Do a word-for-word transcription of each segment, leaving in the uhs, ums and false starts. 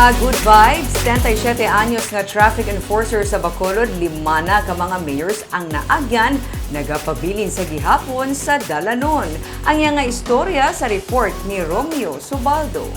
Good vibes, treinta y siete anyos nga traffic enforcer sa Bacolod, lima na ka mga mayors ang naagyan, nagapabilin sa gihapon sa dalanon. Ang iya nga istorya sa report ni Romeo Subaldo.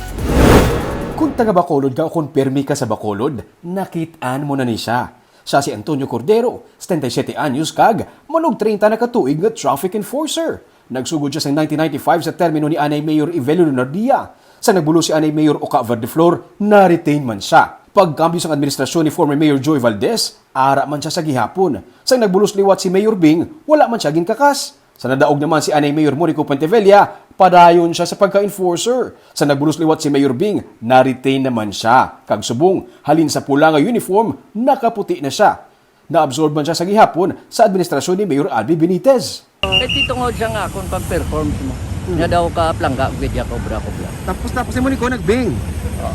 Kung taga Bacolod ka o kung pirmi ka sa Bacolod, nakit-an mo na ni siya. Siya si Antonio Cordero, setenta y siete anyos kag manog treinta na ka tuig nga traffic enforcer. Nagsugod siya sa nineteen ninety-five sa termino ni anay Mayor Evelio Lunardia. Sa nagbulos si anay Mayor Oca Verdeflor, na-retain man siya. Pagkambyo sang administrasyon ni former Mayor Joy Valdez, ara man siya sa gihapon. Sa nagbulos liwat si Mayor Bing, wala man siya ginkakas. Sa nadaog naman si anay Mayor Monico Puentevella, padayon siya sa pagka-enforcer. Sa nagbulos liwat si Mayor Bing, na-retain naman siya. Kag subong, halin sa pula nga uniform, nakaputi na siya. Na-absorb man siya sa gihapon sa administrasyon ni Mayor Albee Benitez. Kay titungod siya nga akong pag-perform mo. Nga daw ka plangga gid ya kobra kobra. Tapos tapos mo ni ko nagbing.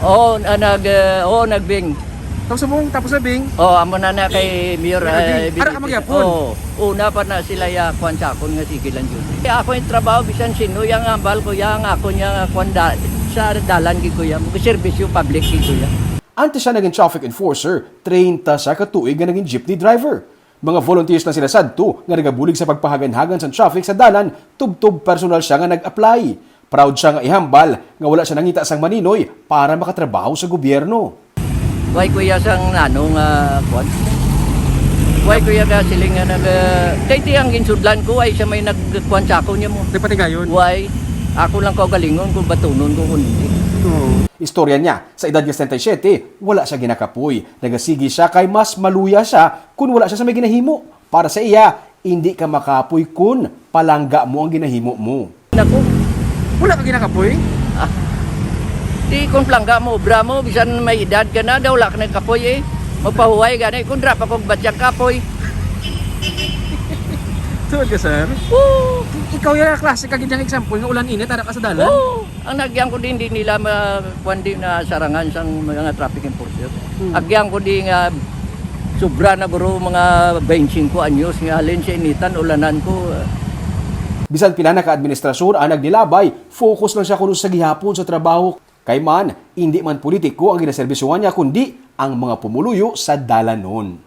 Oo, ah, nag uh, oo nagbing. Tapos mo tapos na bing. Oh, amo na na kay Mayor Mayor Bing. uh, Ara ka magyapon? Oo. Una pa na sila ya kwan sa akon nga sige lang yun. Kaya ako yung trabaho bisan sino yang ambal ko yang ako niya nga kwan da, sa dalan gid ko ya. Serbisyo public gid ko ya. Antes siya naging traffic enforcer, treinta siya ka tuig nga naging jeepney driver. Mga volunteers na sila sadto nga nagabulig sa pagpahaganhagan sang traffic sa dalan tubtob personal siya nga nag-apply. Proud siya nga ihambal nga wala siya nangita sang maninoy para makatrabaho sa gobyerno. Why kuya sang nano nga kwan? Why kuya ka siling nga nag uh, kay ti ang ginsudlan ko ay siya may nagkuan sa ako niya mo. Di patigayon. Why? Ako lang kaugalingon kung batunon ko kung hindi. Oo. Istorya niya, sa edad nga setenta y siete, wala siya ginakapoy. Nagasigi siya kay mas maluya siya kun wala siya sa may ginahimo. Para sa iya, indi ka makapoy kun palangga mo ang ginahimo mo. Nako, Wala ka ginakapoy? di kung plangga mo, obra mo, bisan may edad ka na, daw wala ka nagkapoy eh. Magpahuway gani, kung dra pa kog batyag kapoy. Tuod ka, sir? Oo, Ikaw yung klase ka gid example nga ulan init ara ka sa dalan. oo. Ang nagyan ko din, di nila ma, kwan di na sarangan sang mga traffic enforcer. Agyan ko di nga sobra na guro mga twenty-five anyos nga halin sa initan, ulanan ko. Bisan pila na ka administrasyon ang nagnilabay, focus lang siya kuno sa gihapon sa trabaho. Kay man, indi man politiko ang ginaserbisyuhan niya kundi ang mga pumuluyo sa dalanon.